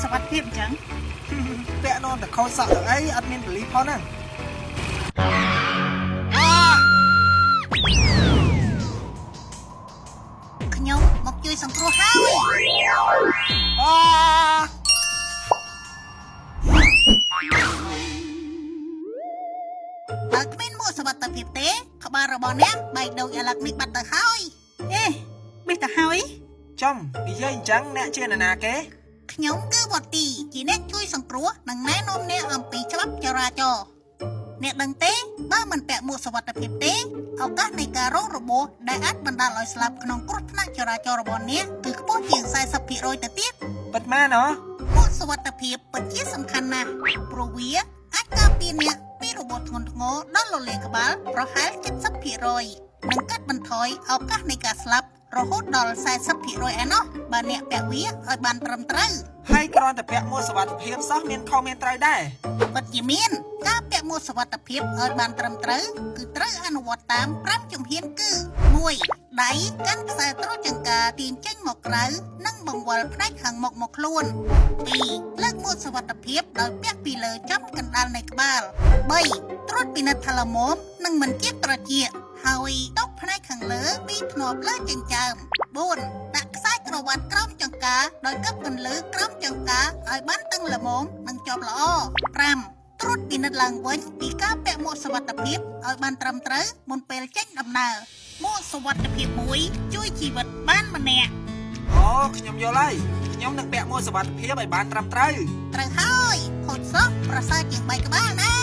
សុវត្ថិភាពអញ្ចឹង ពាក់នាំតែខូចសក់ទៅអីអត់មានបលីផងហ្នឹងអា ខ្ញុំមកជួយសង្គ្រោះហើយ អា បើគ្មានមួកសុវត្ថិភាពទេក្បាលរបស់អ្នកបែកដូចអាឡឹកនេះបាត់ទៅហើយ អេបេះទៅហើយ ចំនិយាយអញ្ចឹងអ្នកជានរណាគេ ខ្ញុំគឺវត្ទីជាអ្នកជួយសង្គ្រោះនិងណែនាំអ្នកអំពីច្បាប់ចរាចរណ៍អ្នកដឹងទេបើមិនពាក់មួកសុវត្ថិភាពទេឱកាសនៃការរងរបួសដែលអាចបណ្ដាលឲ្យស្លាប់ក្នុងគ្រោះថ្នាក់ចរាចរណ៍របស់អ្នកគឺខ្ពស់ជាង40%ទៅទៀត ពិតមែនហ៎ មួកសុវត្ថិភាពពិតជាសំខាន់ណាស់ព្រោះវាអាចការពារអ្នកពីរបួសធ្ងន់ធ្ងរដល់លលាដ៍ក្បាលប្រហែល70%និងកាត់បន្ថយឱកាសនៃការស្លាប់រហូតដល់40%ឯណោះបើអ្នកពាក់វាឲ្យបានត្រឹមត្រូវ ហើយគ្រាន់តែពាក់មួកសុវត្ថិភាពសោះមានខុសមានត្រូវដែរ ពិតជាមានការពាក់មួកសុវត្ថិភាពឲ្យបានត្រឹមត្រូវគឺត្រូវអនុវត្តតាម5ជំហានគឺ1ដៃកាន់ខ្សែទ្រចង្ការទាញចេញមកក្រៅនិងបង្វិលផ្នែកខាងមុខមកខ្លួន2លើកមួកសុវត្ថិភាពដោយពាក់ពីលើចំកណ្ដាលនៃក្បាល3ត្រួតពិនិត្យថាល្មមនិងមិនជាត្រចៀកហើយតុកផ្នែកខាងលើពីធ្នាប់លើចិញ្ចើម4ដាក់ខ្សែក្រវ៉ាត់ក្រោមចង្កាដោយកឹបកន្លឺក្រោមចង្កាឲ្យបានតឹងល្មមនិងជាប់ល្អ5ត្រួតពិនិត្យឡើងវិញពីការពាក់មួកសុវត្ថិភាពឲ្យបានត្រឹមត្រូវមុនពេលចេញដំណើរមួកសុវត្ថិភាពមួយជួយជីវិតបានម្នាក់ អូខ្ញុំយល់ហើយខ្ញុំនឹងពាក់មួកសុវត្ថិភាពឲ្យបានត្រឹមត្រូវ ត្រូវហើយខូចសោះប្រសើរជាងបែកក្បាលណា